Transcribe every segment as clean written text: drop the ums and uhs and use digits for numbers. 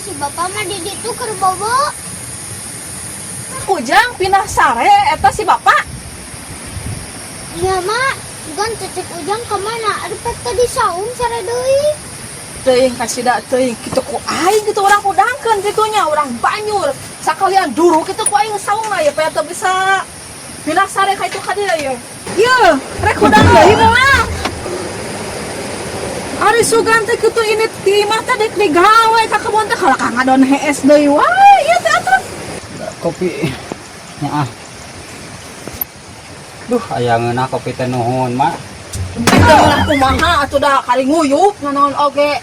Si bapak mah di ditu keur bobo. Ujang pindah sare eta si bapak. Iya, Mak. Bukan cecek Ujang kemana? Ada pek tadi saung sare deui. Teuing kasida teuing kitu ku aing kitu urang hudangkeun kitu nya urang banyur. Sakalian duru kitu ku aing saungna ya paya teu bisa pindah sare ka itu ka dieu ye. Yeuh, rek hudang deui moal. Ari sugan teh kitu ini ti imah teh dek digawe ka kebon teh kalah ka ngadon hees deui wae ieu teh atuh. Kopi. Ya ah. Duh, aya ngeunah kopi teh nuhun, Mak. Teh ngeunah kumaha atuh da kali nguyup nanaon oge.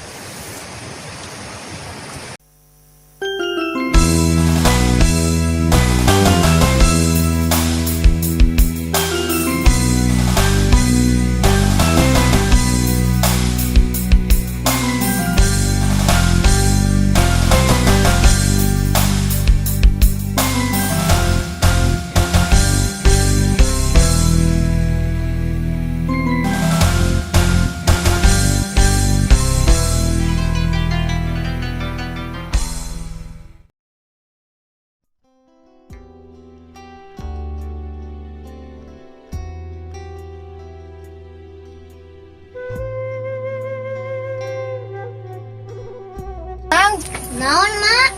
Jang, Naon, Mak?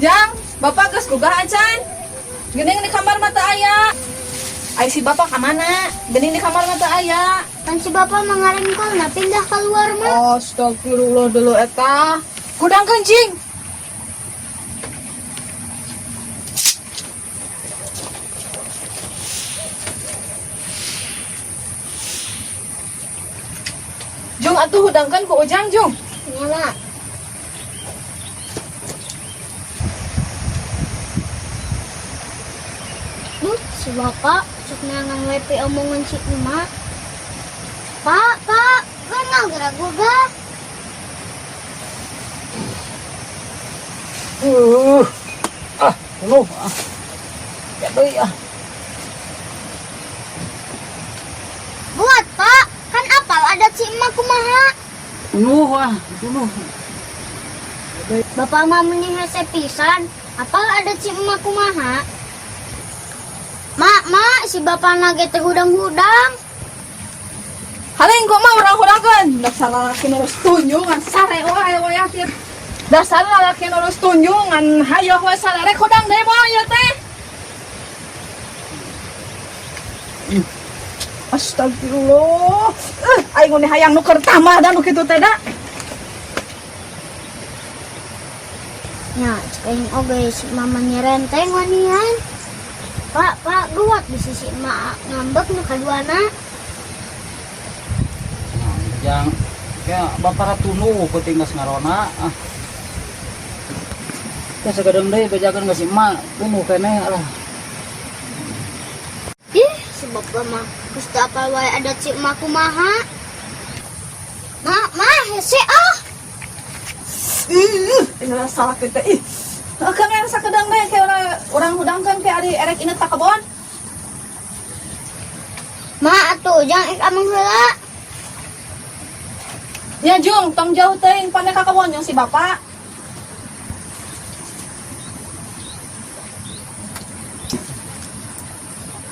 Jang, bapak geus gugah acan. Geuning di kamar mata aya. Ai si bapak ka mana? Geuning di kamar mata aya. Kan si bapak mengarengkol nah pindah keluar, Mak. Astagfirullah dulu eta. Kudang kencing. Jung atuh hudangkeun ku Ujang, Jung. Iya, Mak. Duh, si bapak sok neangan WP omongan si emak. Pak, Pak, kan nggak gugah. Ah, penuh. Ah. Ya deui ah. Buat, Pak, kan apal adat si emak kumaha. Penuh ah, penuh. Bapak mah meni hese pisan, apal adat si emak kumaha. Mak, mak, si bapak nage teh hudang-hudang. Haling kok mah urang hudangkeun. Dasar lalaki nurus tunjungan sare wae wae akhir. Dasar lalaki nurus tunjungan hayoh we sare rek hudang deui moal ieu teh. Astagfirullah. Aing mun hayang nu keur tambah da nu kitu teh da. Nya, cek aing oge si mama nyerenteng wanian. Pak, Pak, guat di sisi emak ngambek nu kaduana. Nah, Jang, kayak bapak ratunuh penting geus ngarona ah. Teh sagadeng deui bejakeun ka si emak, tunuh keneh lah. Ih, si bapak mah geus teu apal wae adat si emak kumaha. Mak, mah, hese ah. Ih, ini salah kita ih. Kan yang sakedeng deui kayak orang hudangkeun kayak ari erek inget ka kebon. Mak atuh jang ek ameng heula. Ya Jung, tong jauh teuing pane ka kebon jeung si bapak.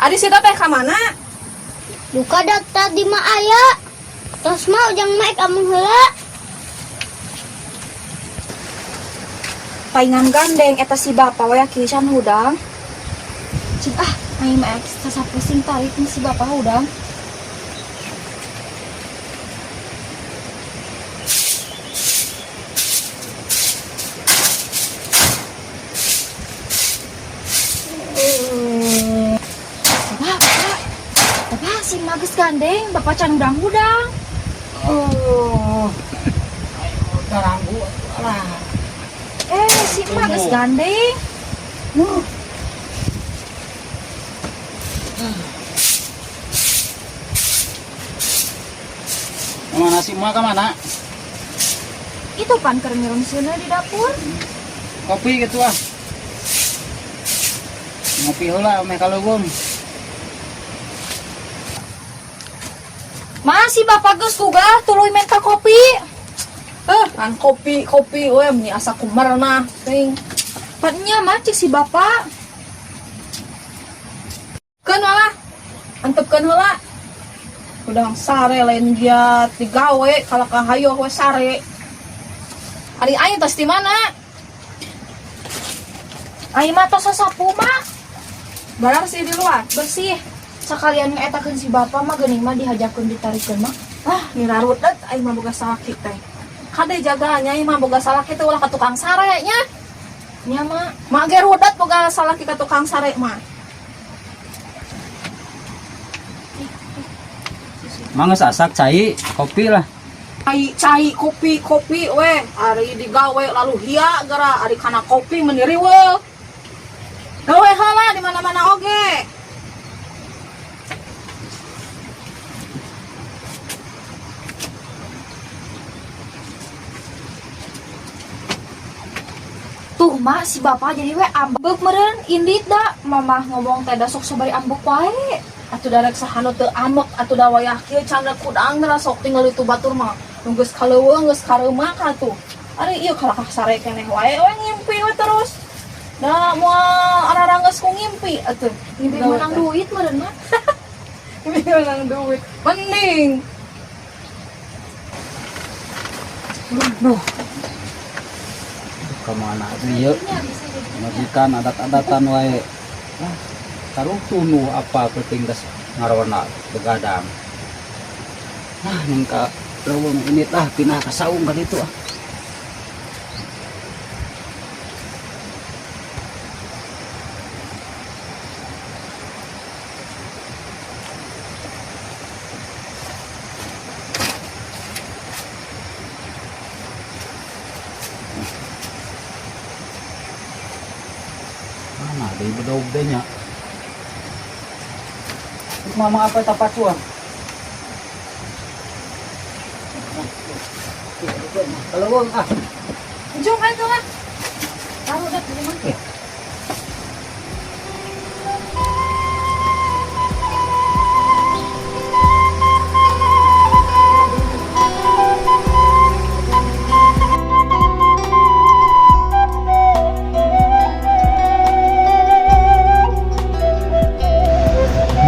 Ari si teh ka mana? Duka dat tadi mah aya. Tos mah ujang mah ek ameng heula. Paingan gandeng eta si bapak we kisan hudang. Cing ah, aing mah ek sasapusing tarik nih si bapak hudang. Bapak, bapak si mages gandeng, bapak can hudang-hudang. Oh. Ayo taranggu lah. Si mages gandeng. Mana si emak ka mana? Itu pan keur ngirum seuneu di dapur. Kopi gitu ah. Ngopi heula meh kaleuweung. Masih bapak geus gugah tuluy minta kopi. Pamajikan kopi kopi we meni asa kumarna ting. Pan nya mah cek si bapak. Keun walah. Antepkeun heula. Hudang sare lain giat digawe kalau kahayo we sare. Ari aing tos di mana? Aing mah tos sasapu mah. Barang sih di luar. Bersih. Sakalian ngetakeun si bapak mah geuning mah dihajakeun ditarikeun mah. Ah, ngirarudet aing mah boga salaki teh. Kade jaga nya aing mah boga salaki teh ulah ka tukang sare nya. Nya mah. Mak ge rudet boga salaki ka tukang sare mah. Mangga asak cai kopi lah. Cai cai kopi kopi we ari digawe lalu hia gara ari kana kopi meni riweuh. Gawe heula di mana-mana oge. Tuh mah si bapak jadi we ambek meureun indit da mamah ngomong teh da sok sabari ambek wae. Atuh darek sahanu teu amek atuh da wayah kieu canda kudang geura sok tinggal itu batur mah. Nu geus kaleuweung geus kareumak atuh. Ari ieu kalakah sare keneh wae we ngimpi we terus. Da moal araranggeus ku ngimpi atuh. Ngimpi menang duit meureun mah. Ngimpi menang duit. Mending. Duh. Kemana tuh ieu? Majikan adat-adatan wae. Ah, taruh tunu apa penting geus ngarona begadang. Ah, ning ka leuweung ini tah pindah ka saung ka ditu ah. Mana deui bedog teh nya? Mama apa tapacuan? Kalawang ah. Ujung atuh lah. Taruh dah di mana?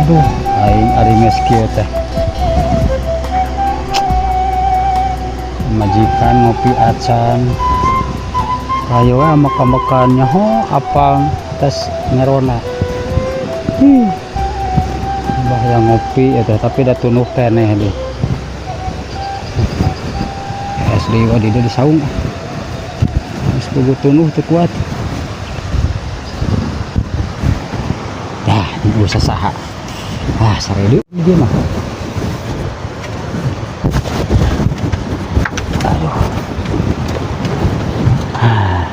Aduh, aing ari geus kieu teh. Majikan ngopi acan. Kayo we makan-makan nyaho apang tes ngerona. Bah yang ngopi eta tapi da tunuh keneh deh. SD wa di di saung. Geus bogo tunuh teu kuat. Dah, usah saha. Ah, sare deui dia mah. Aduh. Ah.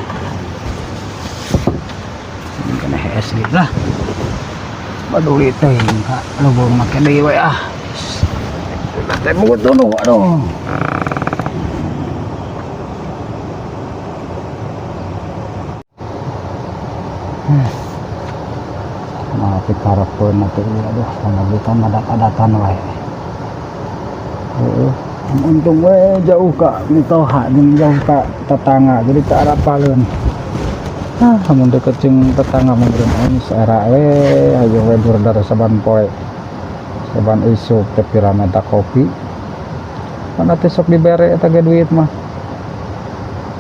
Ini kena SD lah. Paduli teuing ka leuweung make deui we ah. Teh bogo tunuh aduh. Nah, pikarepeun atuh ieu aduh pamajikan adat-adatan wae. Heeh, untung we jauh ka mitoha jeung jauh ka tetangga jadi teu arapaleun. Ah, amun deket jeung tetangga mah meureun aing saera we hayu we burdar saban poe. Saban isuk teh pira menta kopi. Mana teh sok dibere eta ge duit mah.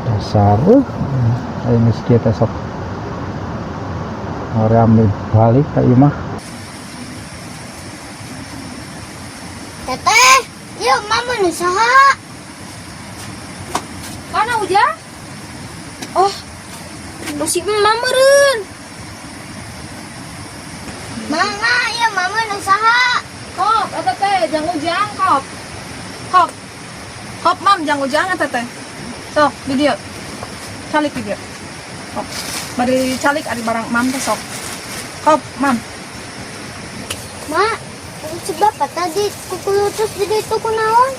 Dasar aing geus kieu teh sok hoream balik ka ieu mah. Teteh, yuk mama nu saha? Mana Ujang? Oh, nu si emak meureun. Mama, yuk mama nu saha? Kop, eta teh jang Ujang kop. Kop. Kop mam jang Ujang eta teh. Sok di dieu. Calik di dieu. Kop. Bari calik ari barang mam teh sok. Kop, mam. Ma, si bapak tadi kukulutus di ditu kunaon?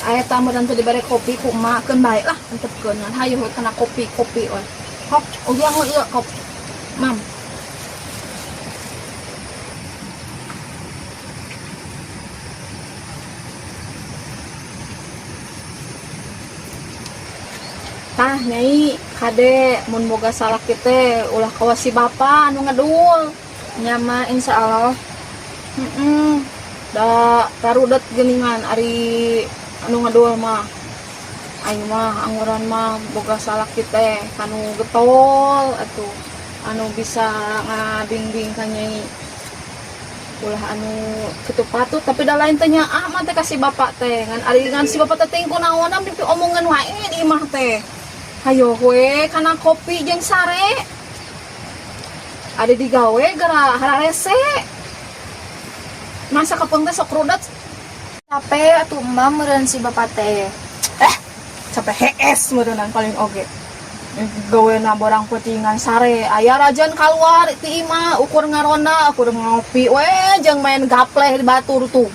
Aya tamu dan teu dibere kopi ku emak keun bae lah antepkeun ngan hayu we kana kopi-kopi we. Kop, Ujang we ieu kop. Mam. Tah Nyai, kade mun boga salaki teh ulah kawas si bapa anu ngedul. Nya mah insyaallah. Heeh. Da tarudet geuningan ari anu ngedul mah. Aing mah anguran mah boga salaki teh kanu getol atuh anu bisa ngabingbing ka Nyai. Ulah anu kitu patut tapi da lain teh nyaah mah teh ka si bapak teh ngan ari ngan si bapak teh teuing kunaonan di omongan wae di imah teh. Hayo we kana kopi jeung sare. Ada digawe gara hararese. Masa kapeung teh sok rudet. Capek atuh emak meureun si bapak teh. Capek hees meureunnan paling oge. Gawena borang peutingan sare aya rajan kaluar ti imah ukur ngaronda ukur ngopi we jeung main gapleh di batur tuh.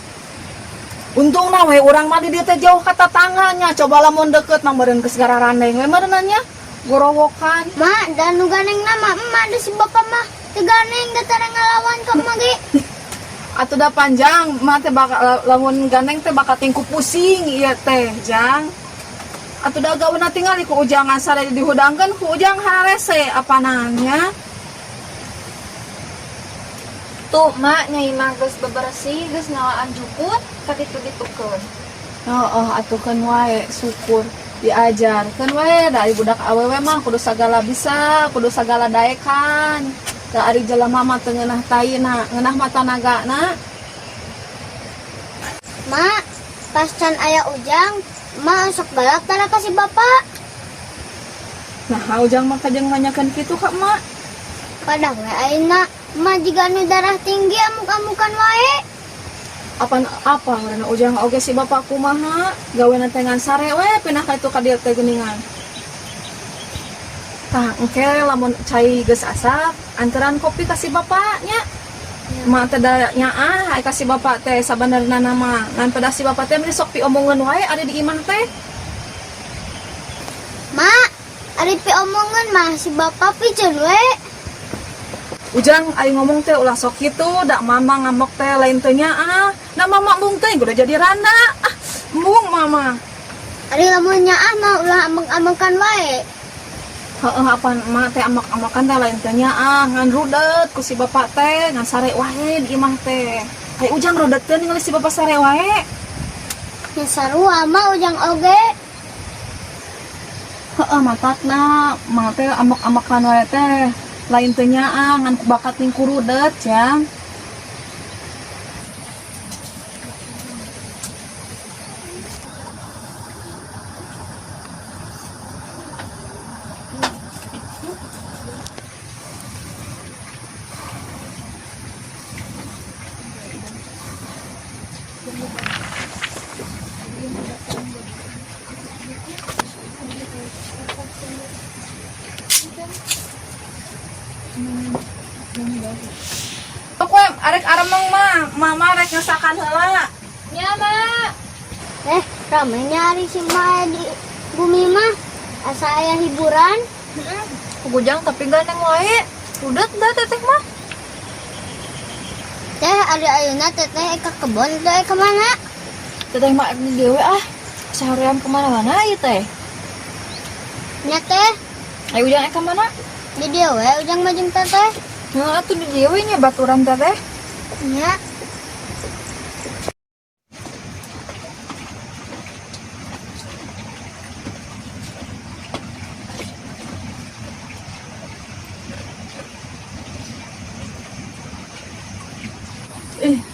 Untungna we urang mah di dieu teh jauh ka tatangganya, coba lamun deket mah meureun geus gararandeng we meureunnan nya gorowokan. Mak, dan nu ganeng nama emak da si bapak mah teu ganeng da tara ngalawan ka emak ge. Atuh da panjang mah teh bakal lamun gandeng teh bakal tingku pusing ieu teh, Jang. Atuh da gawena tingali ku Ujang sare dihudangkeun ku Ujang hararese apananya. Tuh mak Nyai mah geus bebersih geus ngalaan jukut kaditu-ditukeun. Heeh, atuh keun wae syukur diajar keun wae da ari budak awewe mah kudu sagala bisa, kudu sagala daekan. Da ari jelema mah teu ngeunah taina, ngeunah mah tanagana. Mak, pas can aya Ujang, emak sok galak tara ka si bapak. Nah, Ujang mah kajeng nanyakeun kitu ka emak. Padahal we ayeuna emak jiga nu darah tinggi amuk-amukan wae. Apa apa ngaranna Ujang oge si bapak kumaha gawena teh ngan sare we pindah ka itu ka dieu teh geuningan. Tah engke lamun cai geus asak anteran kopi ka si bapak nya. Emak teh da nyaah ai ka si bapak teh sabenerna mah ngan pada si bapak teh meni sok piomongeun wae ari di imah teh. Mak, ari piomongeun mah si bapak piceun we. Ujang ai ngomong teh ulah sok kitu da mama ngambek teh lain teu nyaah. Da mama embung teh udah jadi randa. Ah, embung mama. Ari lamun nyaah mah ulah ambek-ambekan wae. Heeh, apa emak teh ambek-ambekan teh lain teu nyaah ngan rudet ku si bapak teh ngan sare wae di imah teh. Ai Ujang rudet teh ningali si bapak sare wae. Nya sarua mah Ujang oge. Heeh, matakna emak teh ambek-ambekan wae teh lain teu nyaah ngan bakat ning kurudet jang. Pokoknya arek aremeng mah, mama rek ngesakan heula. Nya mak. Rame nyari si Maya di bumi mah. Asa aya hiburan. Heeh. Ujang tapi gandeng wae. Udah dah teteh mah. Teh ari ayeuna teteh ka kebon teh ka mana? Teteh mah di dewe ah. Seharian kemana-mana ieu teh. Nya teh. Ayo Ujang ka mana? Di dieu we Ujang mah jeung teteh. Heeh, atuh di dieu we nya baturan teteh. Nya.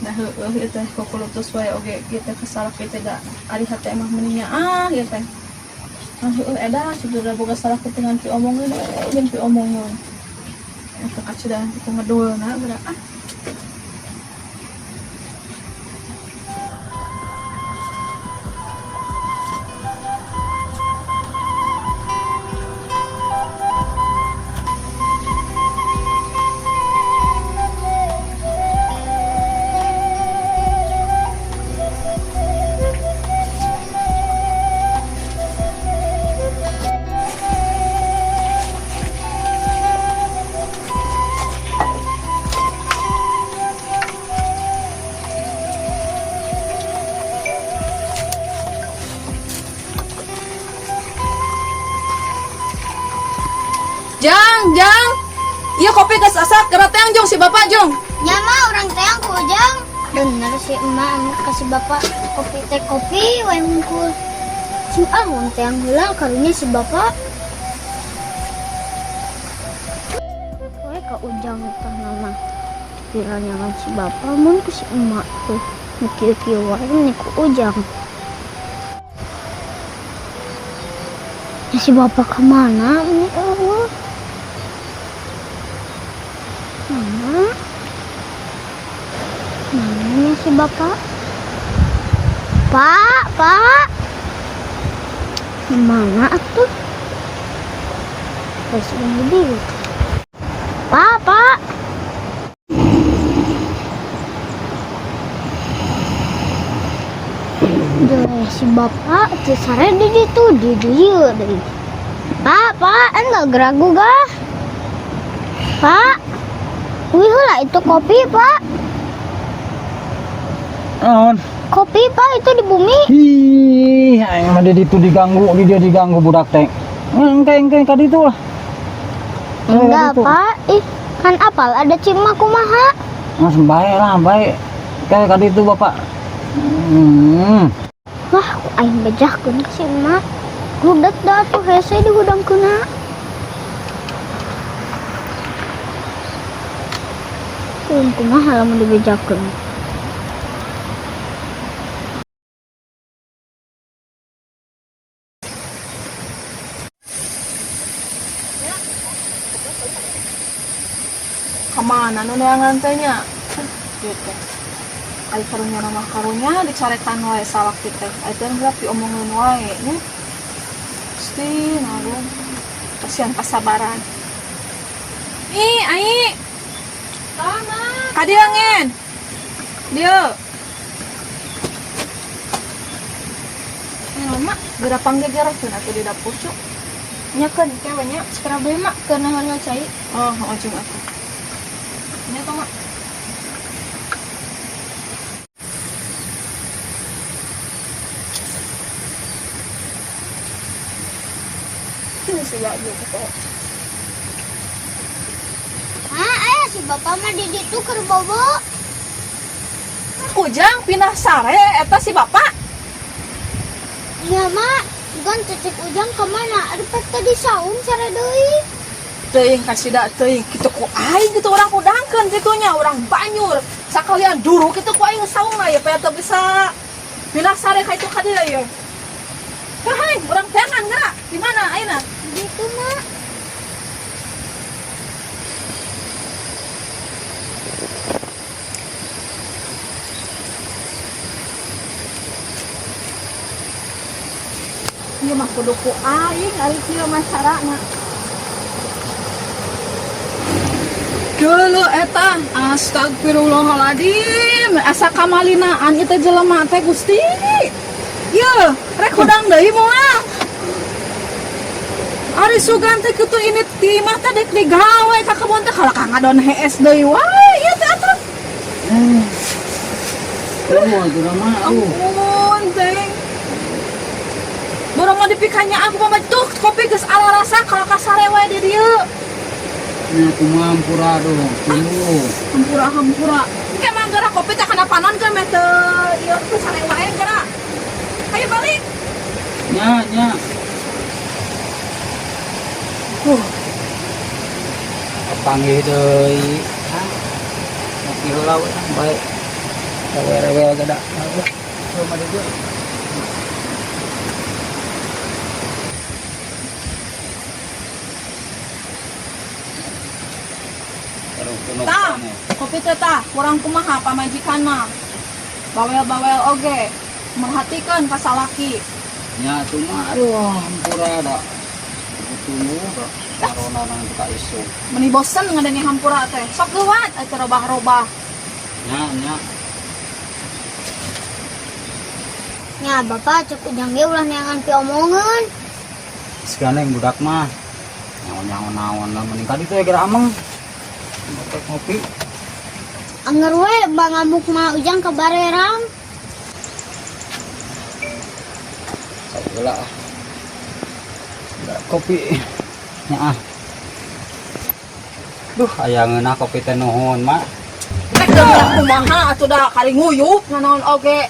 Dah heueuh ieu teh kokulutus wae oge ieu teh kasalak ieu teh da ari hate mah meni nyaah ieu teh. Ah heueuh edan sudah boga salah ketingan piomongeun we jeung piomongeun. Eta kacudan ku ngedulna geura ah. Jang, Jang. Iya kopi geus asak, geura teang jong si bapak jong. Nya mah urang teang ku Ujang. Bener si emak anu kasih bapak kopi teh kopi wae hungkul. Cing ah urang teang heula karunya si bapak. Wae ka Ujang tah nama. Kiranya kan si bapak mun ku si emak tuh. Nu kieu-kieu wae ni ku Ujang. Ya, si bapak kemana ini Allah? Mana? Mana si bapak? Pak, Pak. Mana atuh? Wes ini. Pak, Pak. Duh, si bapak teu sare di ditu di dieu deui. Pak, Pak, enggak geragu gah? Pak. Wih heula itu kopi, Pak. Naon? Kopi, Pak, itu di bumi. Ih, aing mah di ditu diganggu, di dia diganggu budak teh. Engke engke ka ditu lah. Enggak, Pak. Ih, kan apal ada cima kumaha. Mas bae lah, bae. Kayak ka ditu bapak. Wah, ku aing bejahkeun ka si emak. Rudet da atuh hese di hudangkeunna. Kumaha kumaha lamun dibejakeun. Kemana nu neangan teh nya? Ieu teh. Ai karunya nama karunya dicarekan wae salaki teh. Ai teh geura diomongeun wae nya. Gusti, ngalung. Kasihan kasabaran. Ih, ai. Ka dieu ngen. Dieu. Eh, mak, geura panggegerekeun atuh di dapur, cuk. Nya keun ke we nya, sekarang bae mak keur nahan cai. Oh, oh jeung atuh. Nya tong, mak. Ini sih ya gitu. Ah, aya si bapak mah di ditu keur bobo. Kujang pindah sare eta si bapak. Iya, mak. Bukan cecek Ujang kemana? Ada pas tadi saung sare deui. Teuing kasida teuing kitu ku aing kitu urang hudangkeun kitu nya urang banyur. Sakalian duru kitu ku aing saungna ya paya teu bisa pindah sare ka itu ka dieu ye. Hai, urang teangan geura. Di mana ayeuna? Di ditu, mak. Ieu mah kudu ku aing ari kieu mah carana. Dulu eta astagfirullahaladzim asa kamalinaan ieu teh jelema teh Gusti. Yeuh, rek hudang deui moal. Ari sugan teh kitu ini ti imah teh dek digawe ka kebon teh kalah ka ngadon hees deui wae ieu teh atuh. Tunggu itu mah. Ampun teh. Borong mau dipikanya aku mah tuh kopi geus ala rasa kalau kasare wae di dieu. Nya kumaha hampura dong. Tunggu. Hampura hampura. Engke mah geura kopi teh kana panon kan meh teu ieu teu sare wae geura. Ayo balik. Nya nya. Panggih deui. Ah. Ngopi heula we ah, bae. Rewel-rewel gada. Rumah di dieu. Tah, kopi teh tah, kurang kumaha pamajikan mah. Bawel-bawel oge. Merhatikan ka salaki. Nya tuh mah aduh hampura da. Tunggu da. Karona nang ka isu. Meni bosen ngadenge hampura teh. Sok leuwat atuh robah-robah. Nya nya. Nya, bapak cek Ujang ge ulah neangan piomongeun. Segala yang budak mah. Nyaon-nyaon naon lah mending ka ditu ya geura ameng. Ngopi ngopi. Anger we bang ngamuk mah Ujang ke barerang. Heula ah. Kopi. Nya ah. Duh, aya ngeunah kopi teh, nuhun, Mak. Rek deui kumaha atuh da kari nguyup nanaon oge.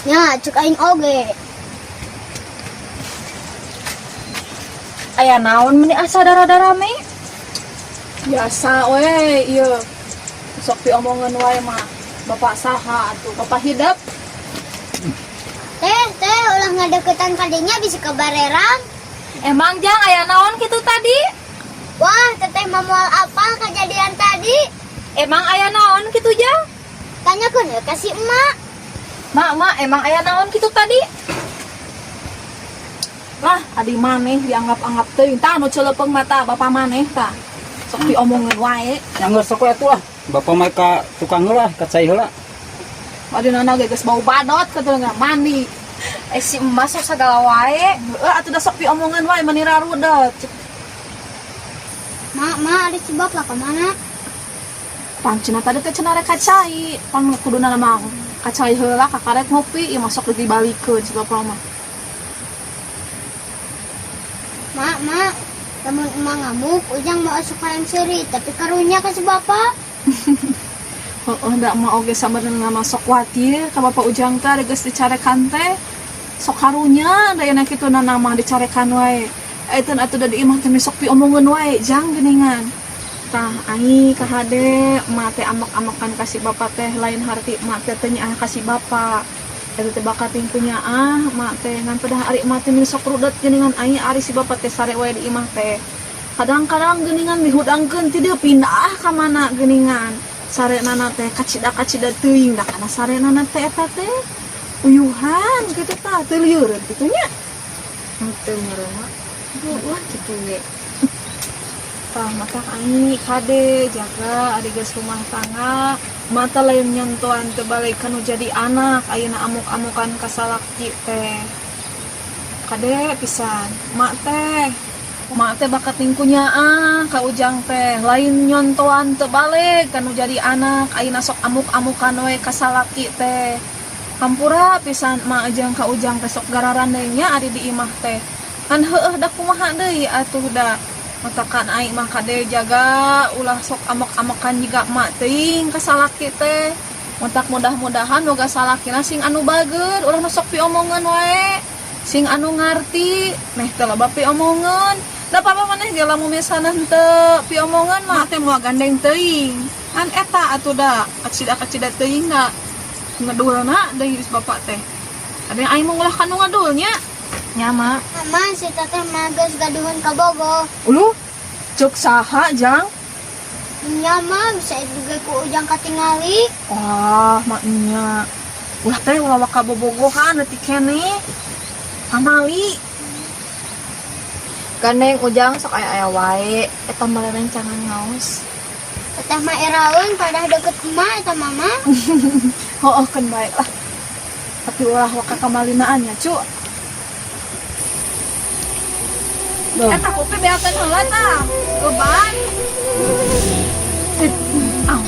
Nya, cek aing oge. Aya naon meni asa dara-darame? Biasa we ieu. Sok diomongan wae mah. Bapak saha atuh? Bapak hidep. Teh, teh, ulah ngadeukeutan kadinya bisa kebarerang. Emang Jang aya naon kitu tadi? Wah, teteh mah moal apal kejadian tadi. Emang aya naon kitu, Jang? Tanyakeun we ka si emak. Mak, mak, emang aya naon kitu tadi? Lah, adi maneh dianggap-anggap teuing. Tah nu ceuleupeng mata bapak maneh tah. Sok diomongan wae. Yang geus sok we atuh ah. Bapak mah ka tukang heula, ka cai heula. Adina ge geus bau badot kitu nggak mandi. Eh, si emak sok sagala wae. Heeh, atuh da sok diomongan wae mani rarudet. Mak, mak, ada si bapak kemana? Pan cenah tadi teh cenah rek ka cai. Pan kuduna mah ka cai heula kakarek ngopi, ieu masuk dibalikeun si bapak mah. Mak, mak, lamun emak ngamuk, Ujang mau asup hayang seuri, tapi karunya ka si bapak. Heeh, da emak oge sabenerna mah sok kuatir ka bapak Ujang teh geus dicarekan teh. Sok karunya da nya kitu na mah dicarekan wae. Eta atuh da di imah teh sok piomongeun wae jang geuningan. Tah ai kahade emak teh amek-amekan ka si bapak teh lain harti emak teh teu nyaah ka si bapak. Eta teh bakat ting kunyaah emak teh ngan pedah ari emak teh sok rudet geuningan ai ari si bapak teh sare wae di imah teh. Kadang-kadang geuningan dihudangkeun ti dieu pindah ka mana geuningan. Sarenana teh kacida-kacida teuing da kana sarenana teh eta teh uyuhan kitu tah teu lieureun kitu nya. Henteu meureun mah. Wah, kitu ge. Tah mata ai kade jaga ari geus rumah tangga mata lain nyontohan teu balik kanu jadi anak ayeuna amuk-amukan ka salaki teh. Kade pisan mak teh bakat ning kunyaah ka Ujang teh lain nyontohan teu balik kanu jadi anak ayeuna sok amuk-amukan we ka salaki teh. Hampura pisan mak jeung ka Ujang teh sok gararandeng nya ari di imah teh. Kan heueuh da kumaha deui atuh da. Matakan aing mah kade jaga ulah sok amok-amokan jiga mak teuing ka salaki teh. Matak mudah-mudahan boga salakina sing anu bager ulah nu sok piomongan wae. Sing anu ngarti meh teu loba piomongan. Da papa maneh ge lamun misalna henteu piomongan mah teh moal gandeng teuing. Kan eta atuh da kacida-kacida teuing da ngedulna deui bapak teh. Ada yang aing mah ulah kanu ngadulnya. Nya, mak. Mama, si teteh mah geus gaduhun kabogoh. Uluh, cek saha Jang? Nya mah bisa juga ku Ujang katingali. Wah, maknya. Ulah teh ulah waka bobogohan leutik keneh. Pamali. Gandeng Ujang sok aya-aya wae, eta mah rencangan ngaos. Teteh mah eraeun pada deket emak eta mama. Heueuh keun bae lah. Tapi ulah waka kamalinaan nya, cu. Eta kopi beakeun heula tah. Beban. Ah.